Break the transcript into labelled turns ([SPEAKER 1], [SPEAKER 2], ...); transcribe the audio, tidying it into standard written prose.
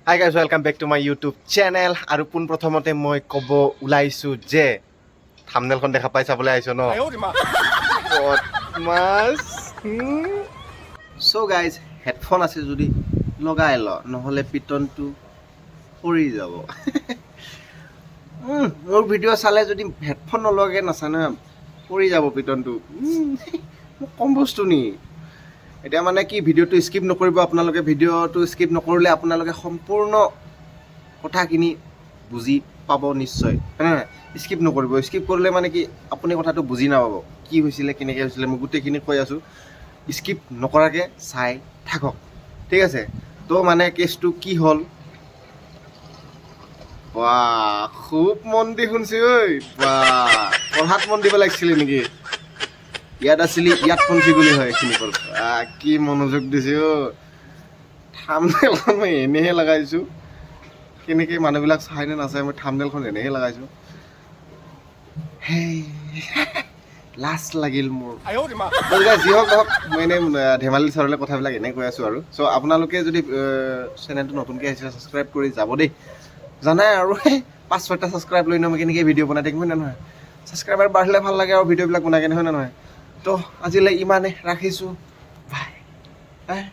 [SPEAKER 1] Hi guys, welcome back to my YouTube channel. আৰু পোনপ্ৰথমতে মই ক'ব ওলাইছোঁ যে থামনেলখন দেখা পাই চাবলৈ আহিছ ন বদমাছ। চ' গাইজ, হেডফোন আছে যদি লগাই ল, নহ'লে পিটনটো পৰি যাব। মোৰ ভিডিঅ' চালে যদি হেডফোন নলগাকৈ নাচায় নহয়, পৰি যাব পিটনটো। মোক কম বস্তু নি? এতিয়া মানে কি, ভিডিঅ'টো স্কিপ নকৰিব আপোনালোকে। ভিডিঅ'টো স্কিপ নকৰিলে আপোনালোকে সম্পূৰ্ণ কথাখিনি বুজি পাব নিশ্চয়, হয়নে নহয়? স্কিপ নকৰিব। স্কিপ কৰিলে মানে কি, আপুনি কথাটো বুজি নাপাব, কি হৈছিলে, কেনেকৈ হৈছিলে। মই গোটেইখিনি কৈ আছোঁ, স্কিপ নকৰাকৈ চাই থাকক, ঠিক আছে? তো মানে কেছটো কি হ'ল? বাহ, খুব মন দি শুনছি ঐ। বাহ, পঢ়াত মন দিব লাগিছিলে নেকি? ইয়াত আছিলি, ইয়াত শুনছি বুলি হয় এইখিনি কল। কি মনোযোগ দিছে অ'। থামনেলখন মই এনেহে লগাইছোঁ। কেনেকৈ মানুহবিলাক চাই নে নাচায়, মই থামনেলখন এনেহে লগাইছোঁ। হেই, লাজ লাগিল মোৰ। গতিকে যি হওক নহওক, মই এনেই ধেমালি চৰলে কথাবিলাক এনেই কৈ আছোঁ আৰু। চ' আপোনালোকে যদি চেনেলটো নতুনকৈ আহিছে, ছাবস্ক্ৰাইব কৰি যাব দেই। জানাই আৰু, পাঁচ ছয়টা ছাবস্ক্ৰাইব লৈ ন মই কেনেকৈ ভিডিঅ' বনাই থাকিম, হয় নে নহয়? ছাবস্ক্ৰাইবাৰ বাঢ়িলে ভাল লাগে আৰু ভিডিঅ'বিলাক বনাই কেনে, হয় নে নহয়? তো আজিলৈ ইমানে ৰাখিছোঁ, বাই।